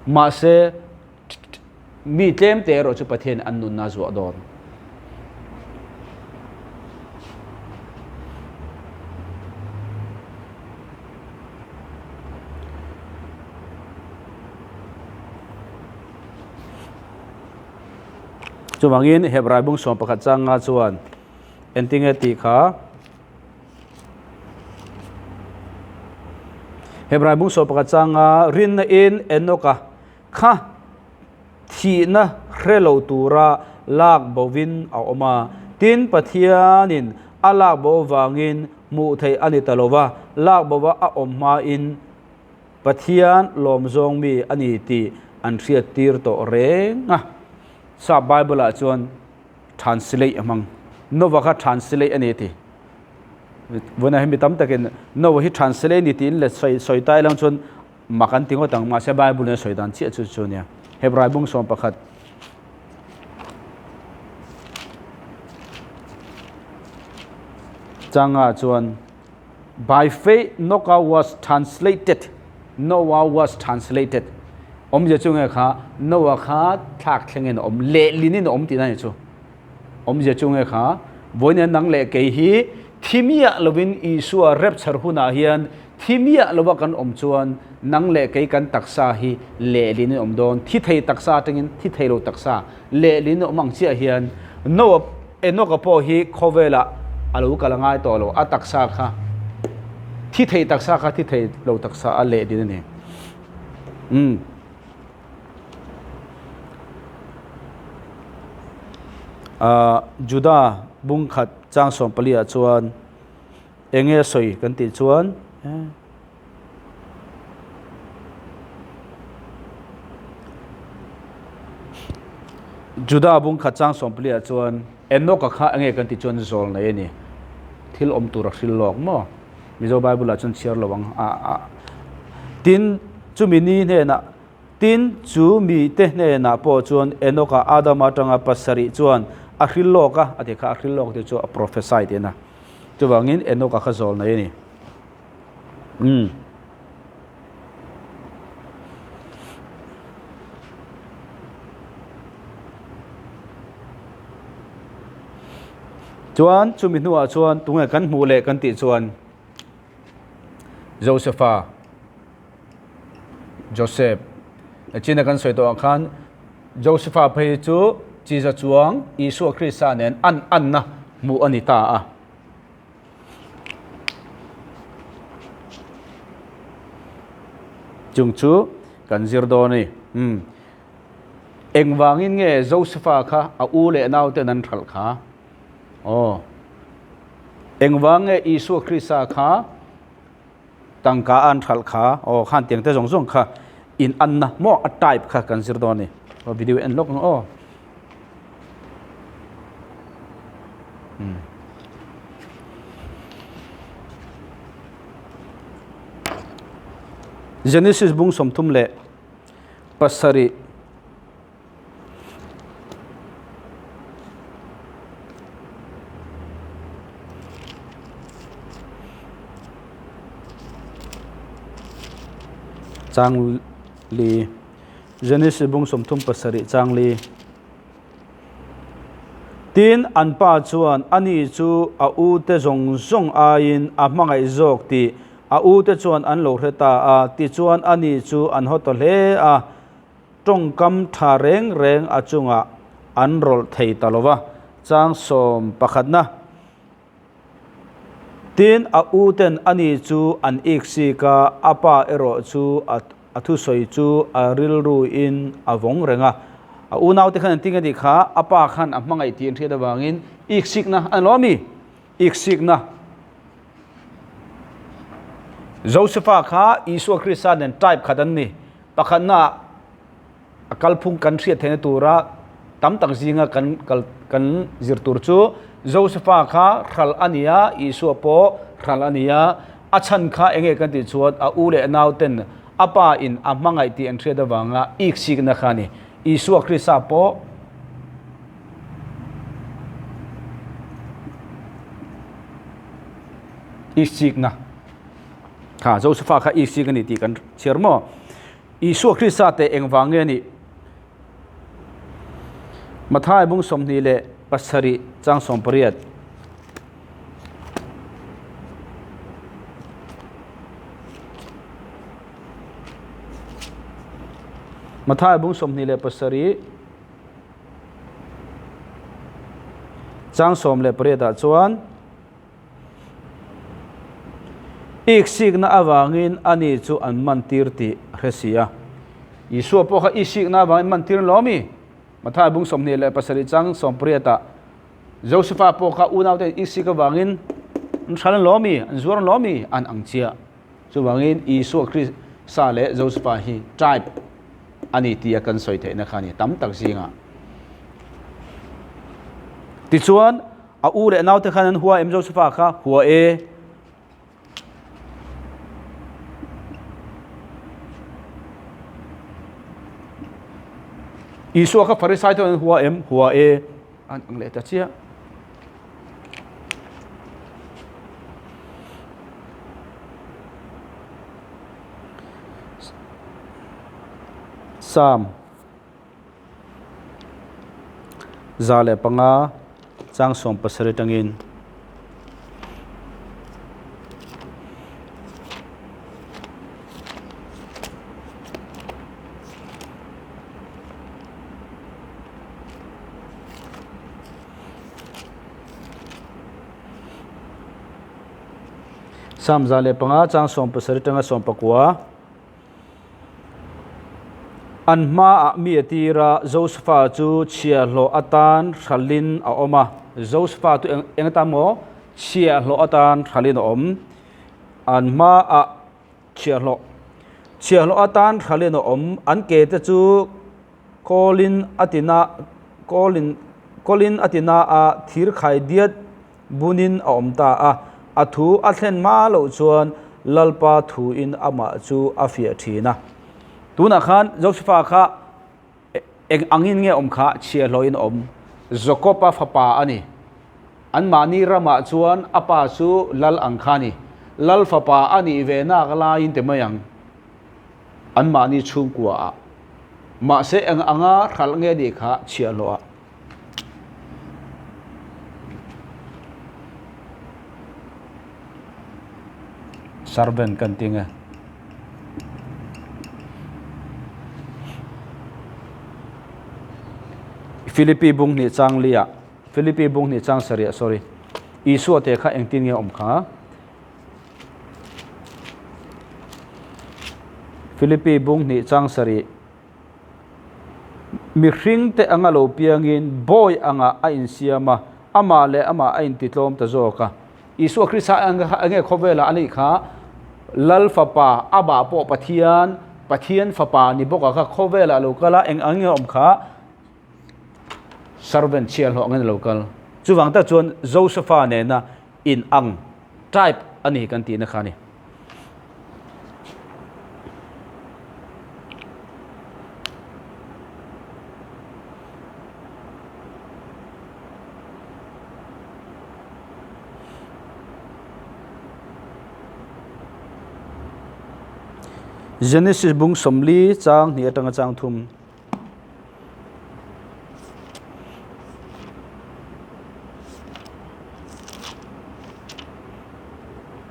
[SPEAKER 1] Mahse, mi tlemte erawh chu Pathian an nunna a zuah dawn. Chuvangin Hebrai bung 11 changa chuan Engtinge tih kha Hebrai bung 11 changa rinna in Enoka kha thihna hre lo tura lak bovin a awm a. Tin, Pathianin a lak bo avangin hmuh theih a ni ta lo va, lak bova a awm hmain Pathian lawmzawng mi a ni tih an hriattir tawh reng a. Sap Bible-ah chuan Translate a hmang. Nova kha translate a ni ti. Vawiinah hian mi tam takin Nova hi translate a ni tiin let sawi sawi ta ilang chuan mak an ti ngawt ang. Mahse Bible in a sawi dan chiah chu chu a nia. Hebrai bung 11. Changa chuan By faith Noah was translated Noah was translated awmzia chu nge kha Noah kha thlak thlengin a awm lehlinin a awm tihna ni chu awmzia chu nge kha vawiin nang leh kei hi thi miah lovin Isua rapture hunah hian thi miah lova kan awm chuan nang leh kei kan taksa hi lehlinin a awm dawn thi thei taksa atangin thi thei lo taksa lehlin a awm ang chiah hian Noah Enoch-a pawh hi khawvelah a lo kal a ngai tawh lo, a taksa kha thi thei taksa kha thi thei lo taksa a leh din a ni. Umm. Uh, Juda bung khat chang 14 ah chuan. Enge a sawi kan tih chuan Juda bung khat chang sawmpali ah chuan Enoch-a kha enge kan tih chuan zawl nei a ni. Thil awm tur a hril lawk maw? Mizo Bible ah chuan chhiar lo ang a a. Tin, chumi ni hnenah Tin, chu mite hnenah pawh chuan Enoch-a Adama atanga pasarih chuan a hril lawk a, a ti kha a hril lawk tih chu a prophesy tihna. Chuvangin Enoch-a kha zawl nei a ni. Umm. Chuan chumi hnuah chuan tunge kan hmuh leh kan tih chuan Josepha. Joseph, China kan sawi tawh ang khan Josepha phei chu chiza chuang Isua Krista nen an anna hmuh a ni ta a. Chung chu kan zir dawn a ni. Umm. Engvangin nge Josepha kha a u leh nauten an hralh kha? Aw. Engvang nge Isua Krista kha Tangka an hralh kha aw khan tiang te zawng zawng kha in anna maw a type kha kan zir dawn a ni. Aw video en lawk ang aw. Genesis bung 37. Chang li Genesis bung 37 chang li Tin, an pa chuan ani chu a ute zawng zawng aiin a hmangaih zawk tih a ute chuan an lo hre ta a, tichuan ani chu an haw ta hle a. Tawngkam tha reng reng a chungah an rawlh thei ta lo va, chang sawm pakhatna. Tin, a u ten ani chu an ik sik a, a pa erawh chu a thusawi chu a rilruin a vawng reng a. A unaute khan an ti nge tih kha a pa khan a hmangaih tih an hriat avangin ik sikna a ni lo a mi? Ik sikna. Josepha kha Isua Krista nen type khat an ni. Pakhatna a kalphung kan hriat theihna tura tam tak zinga kan kal kan zir tur chu Josepha kha hral a ni a, Isua pawh hral a ni a. A chhan kha eng nge kan tih chuan a u leh a nau ten a pa in a hmangaih tih an hriat avanga iksikna kha a ni. Isua Krista pawh iksikna kha Josepha kha iksik a ni tih kan chhiar maw? Isua Krista te engvang nge a nih? Mathai bung 27 chang 18. Mathai bung 27 chang 18 ah chuan Iksikna avangin ani chu an mantir tih a hre si a. Isua pawh kha iksikna avangin mantir an lo a mi? Mathai bung 27 chang 18 ah Josepha pawh kha unaute iksik avangin an hral an lo a mi? An zuar an lo a mi? An ang chiah. Chuvangin Isua Krista leh Josepha hi tribe a ni tia kan sawi theihna kha a ni tam tak zingah. Tichuan, A u leh naute khan an hua em Josepha kha? Hua e. Isua kha Pharisai te an hua em? Hua e. An ang leh ta chiah. Psalm 105 chang 17 atangin Psalm 105 chang 17 atanga 19. An hmaah mi a tir a, Josepha chu chhiahhlawh atan hralhin a awm a. Josepha chu eng atan maw? Chhiahhlawh atan hralhin a awm. An hmaah chhiahhlawh chhiahhlawh atan hralhin a awm. An ke te chu kawlin a tina kawlin kawlin a tina a thir khai diat bunin a awm ta a. A thu a thlen hma loh chuan Lalpa thuin amah chu a fiah thin a. Tunah khan Josepha kha Eng angin nge awm kha chhiahhlawhin a awm? Jakob-a fapa a ni. Anmahni ramah chuan a pa chu lal ang kha a ni. Lal fapa a nih ve nak laiin ti mai ang. Anmahni chhungkuaah. Mahse eng anga hralh nge nih kha chhiahhlawhah. Servant kan ti nge. Philippi bung hnih chang lia Philippi bung hnih chang sarih sorry Isua te kha engtin nge awm kha Philippi bung hnih chang sarih Mihring te anga lo piangin bawi angah a insiam a, amah leh amah a intitlawm ta zawk a. Isua Krista enge khawvelah a nih kha Lal Fapa, amah pawh Pathian, Pathian Fapa ni bawk a kha khawvelah a lo kal a, eng ang nge awm kha servant chhiahhlawh angin a lo kal. Chuvang tak chuan Josepha nena inang type a ni kan tihna kha a ni. Genesis bung sawmli chang hnih atanga chang thum.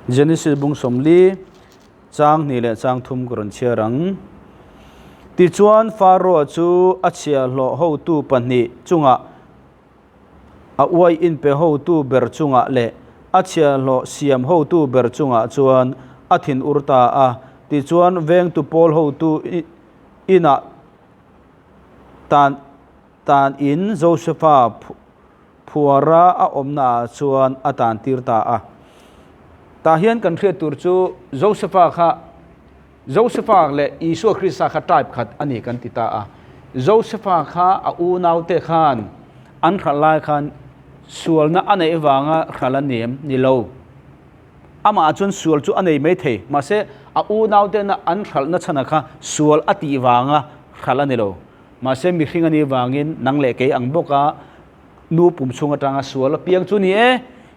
[SPEAKER 1] Genesis bung sawmli chang hnih leh chang thum ka rawn chhiar ang. Tichuan Pharaoh chu a chhiahhlawh hotu pahnih chungah A uai inpe hotu ber chungah leh a chhiahhlawh siam hotu ber chungah chuan a thin ur ta a. Tichuan, vengtu pawl hotu inah tan tan in Josepha phuara a awmnaah chuan a tan tir ta a. Tah hian kan hriat tur chu Josepha kha Josepha leh Isua Krista kha tribe khat a ni kan ti ta a. Josepha kha a unaute khan an hralh lai khan sualna a neih vanga hralh a ni em? Ni lo. Amah chuan sual chu a nei mai thei, mahse a unautena an hralhna chhana kha sual a tih vanga hralh a ni lo. Mahse mihring a nih vangin nang leh kei ang bawka nu pum chhung atanga sual a piang chu ni e.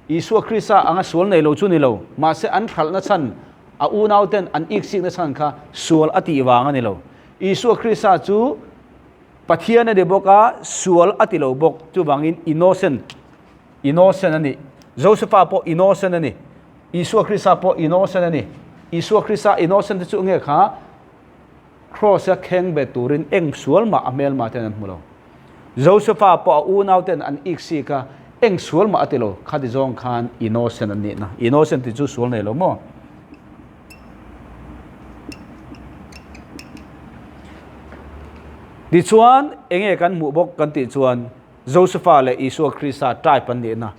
[SPEAKER 1] Isua Krista anga sual nei lo chu ni lo, mahse an hralhna chhan A unauten an iksikna chhan kha sual a tih vang a ni lo. Isua Krista chu Pathian a ni bawk a, sual a ti lo bawk. Chuvangin innocent, innocent a ni. Josepha pawh innocent a ni. Isua Krista pawh innocent a ni. Isua Krista innocent te chu nge kha Cross a kheng bet turin eng sual mah a hmelma ten an hmu lo. Josepha pawh a unauten an iksik a, eng sual mah a ti lo, khati zawng khan innocent an nihna. Innocent tih chu sual nei lo maw? Tichuan, enge kan hmuh bawk kan tih chuan Josepha leh Isua Krista type an nihna.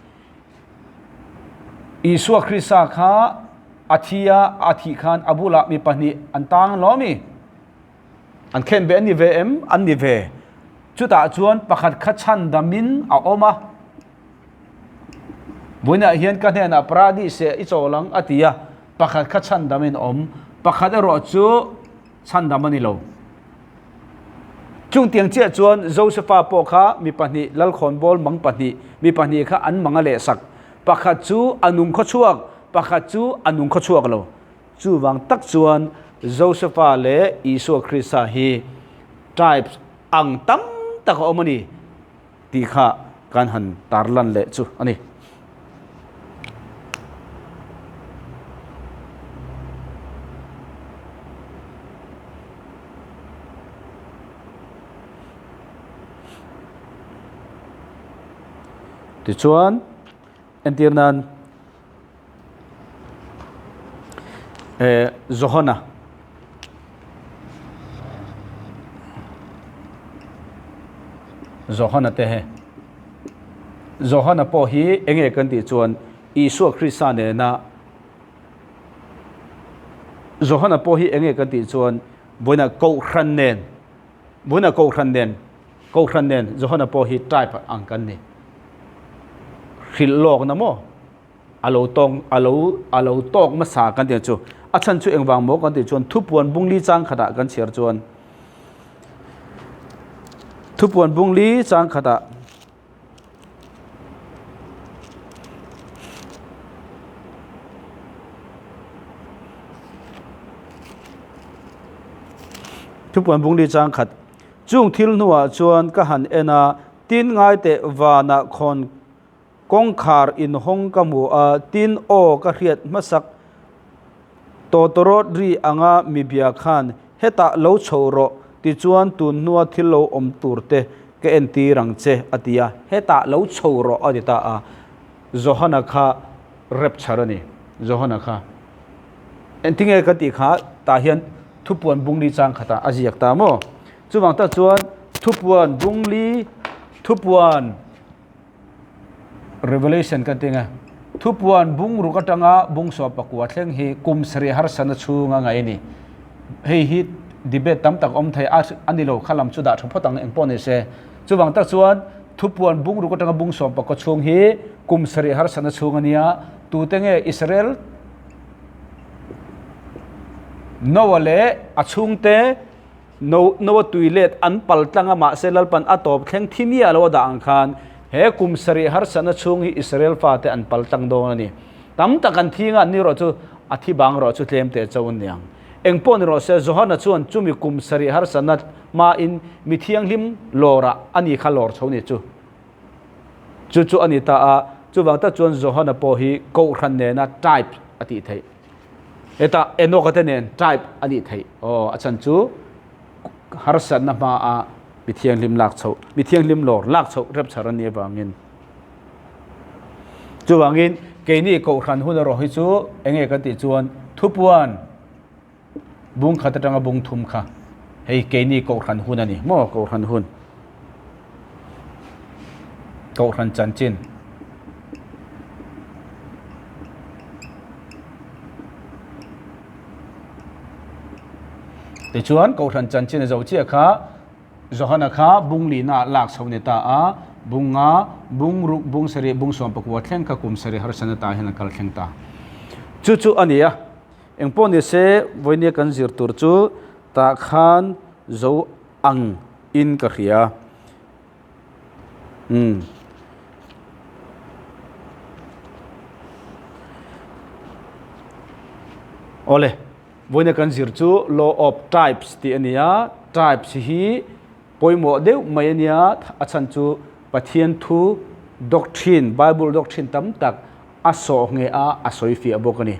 [SPEAKER 1] Isua Krista kha a thi a, a thih khan a bulah mi pahnih an tang lo mi? An khen ve an ni ve em? An ni ve. Chutah chuan pakhat kha chhandamin a awm a. Vawiinah hian ka hnenah paradise i chawl ang a ti a, pakhat kha chhandamin a awm, pakhat erawh chu chhandam a ni lo. Chungtiang chiah chuan Josepha pawh kha mi pahnih lalkhawnbawl mang pahnih, mi pahnih kha an mang a lehsak. Pakhat chu a nung khawchhuak, pakhat chu a nung khawchhuak lo. Chuvang tak chuan Josepha leh Isua Krista hi tribes ang tam tak a awm a ni tih kha kan han tarlan leh chu a ni. Tichuan, entir nan Johana Johana te he Johana pawh hi enge kan tih chuan Isua Krista nena Johana pawh hi enge kan tih chuan vawiinah Kohhran nen vawiinah Kohhran nen Kohhran nen Johana pawh hi type ang kan ni. Hrilh lawkna maw a lo tawng a lo a lo tawk hmasa kan tih chu. A chhan chu engvang maw kan tih chuan thupuan bungli chang khatah kan chhiar chuan thupuan bungli chang khatah Thupuan bungli chang khat chung thil hnuah chuan ka han en a, tin ngai teh vanah khawn kawngkhar inhawng ka hmu a, tin aw ka hriat hmasak Tawtawrawt ri anga mi bia khan hetah lo chho rawh tichuan tun hnua thil lo awm tur te ka entir ang che a ti a, hetah lo chho rawh a ti ta a, Johana kha rapture a ni, Johana kha engtinge ka tih kha tah hian thupuan bungli chang khatah a ziak ta maw? Chuvang tak chuan thupuan bungli thupuan. Revelation kan tih nge thupuan bungruk atanga bungsawm pakua thleng hi kum sarih harsatna chhunga ngaih a ni. Hei hi debate tam tak awm thei a a ni lo kha lam chu dah tha phawt ang eng pawh ni se. Chuvang tak chuan thupuan bungruk atanga bungsawm pakua chhung hi kum sarih harsatna chhung a nia. Tute nge Israel Noah leh a chhungte No, Noa tui let an pal tlang a, mahse Lalpan a tawp thleng thi miah lo a dah ang khan he kum sarih harsatna chhung hi Israel fate an pal tlang dawn a ni. Tam tak an thi nga an ni rawh chu a thi bang rawh chu tlem teh chauh an ni ang. Eng pawh ni rawh se, Johana chuan chumi kum sarih harsatna hmain mi thianghlim lawrah a ni kha lawr chho ni chu. Chu chu a ni ta a, chuvang tak chuan Johana pawh hi Kohhran nena type a tih theih. Hetah Enoch-a te nen type a nih theih. Aw, a chhan chu harsatna hmaa mi thianghlim lak chhoh, mi thianghlim lawr lak chhoh rep chhar a nih avangin. Chuvangin keini Kohhran hun erawh hi chu enge kan tih chuan thupuan Bung khat atanga bung thum kha hei keini Kohhran hun a ni maw Kohhran hun Kohhran chanchin Tichuan Kohhran chanchin a zo chiah kha Johana kha bung lihna ah lak chho ni ta a, bung nga, bung ruk, bung sarih, bung 14 thleng kha kum sarih harsatna ta hian a kal thleng ta. Chu chu a ni a. Engpawh ni se, vawinia kan zir tur chu tah khan zo ang in ka hria. Umm. Awle, vawinia kan zir chu Law of Types tih a ni a, types hi pawimawh deuh mai a nia, a chhan chu Pathian thu doctrine, Bible doctrine tam tak a sawh nge a, a sawi fiah bawk a ni.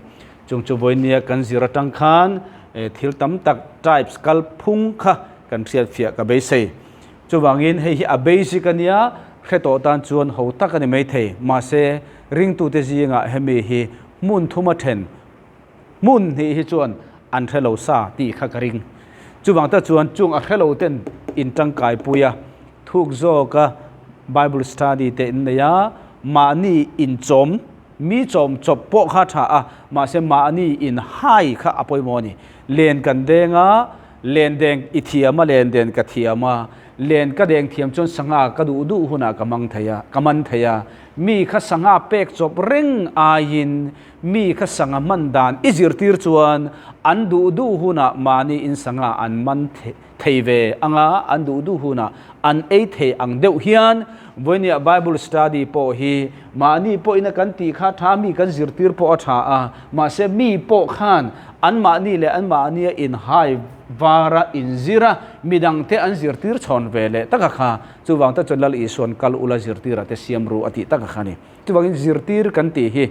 [SPEAKER 1] Chung chu vawinia kan zir atang khan thil tam tak types kalphung kha kan hriat fiah ka beisei. Chuvangin hei hi a basic a nia, hre tawh tan chuan ho tak a ni maithei. Mahse, ringtute zingah hemi hi hmun thuma then hmun hnih hi chuan an hre lo sa tih kha ka ring. Chuvang tak chuan chung a hre lo ten in tangkai pui a, thuk zawka Bible study te in nei a, mahni inchawm, mi chawm chawp pawh kha tha a, mahse mahni in hai kha a pawimawh a ni. Len kan deng a, len deng i thiam a, len den ka thiam a, len ka deng thiam chuan sangha ka duh duh hunah ka mang thei a, ka man thei a, mi kha sangha pek chawp reng aiin Mi kha sangha hman dan i zirtir chuan an duh duh hunah mahni in sangha an man thei ve anga an duh duh hunah an ei thei ang deuh hian vawinia Bible study pawh hi mahni pawhin a kan tih kha tha mi kan zirtir pawh a tha a mahse mi pawh khan an mahni leh an mahnia inhai vara inzira midangte an zirtir chhawn ve leh taka kha chuvang te chuan Lal Isuan kal ula zirtirah te siam ru a tih taka kha a ni. Chuvangin zirtir kan tih hi,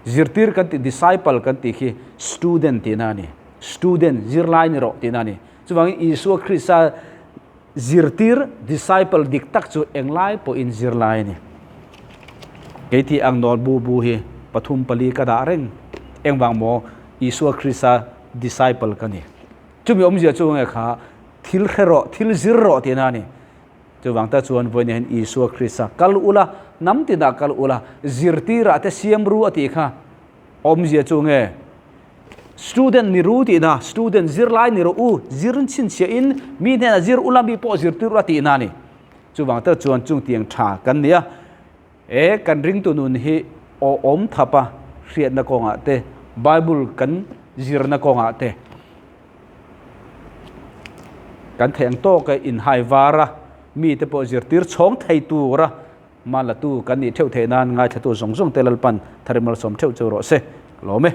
[SPEAKER 1] zirtir kan tih, disciple kan tih hi student tihna a ni. Student, zirlai ni rawh tihna a ni. Chuvangin Isua Krista zirtir, disciple dik tak chu englai pawhin zirlai a ni. Kei tih ang nawn bu bu hi pathum pali ka dah reng. Engvang maw Isua Krista disciple ka ni. Chumi awmzia chu nge kha thil hre rawh, thil zir rawh tihna a ni. Chuvang tak chuan vawiin hian Isua Krista kal ula, hnam tinah kal ula, zirtirah te siam ru a tih kha awmzia chu nge? Student ni ru tihna, student zirlai ni rawh u, zir chhinchhiah in mi hnenah zir ula, mi pawh zirtir ula tihna a ni. Chuvang tak chuan chungtiang tha kan ni a, e kan ringtu nun hi awm thap a hriatna kawngah te, Bible kan zirna kawngah te, Kan theih ang tawk e inhai var a, mite pawh zirtir chhawng thei tura hma la tu kan nih theuh theih nan ngaithlatu zawng zawng te Lalpan thar i malsawm theuh chu rawh se. Ka lawm e.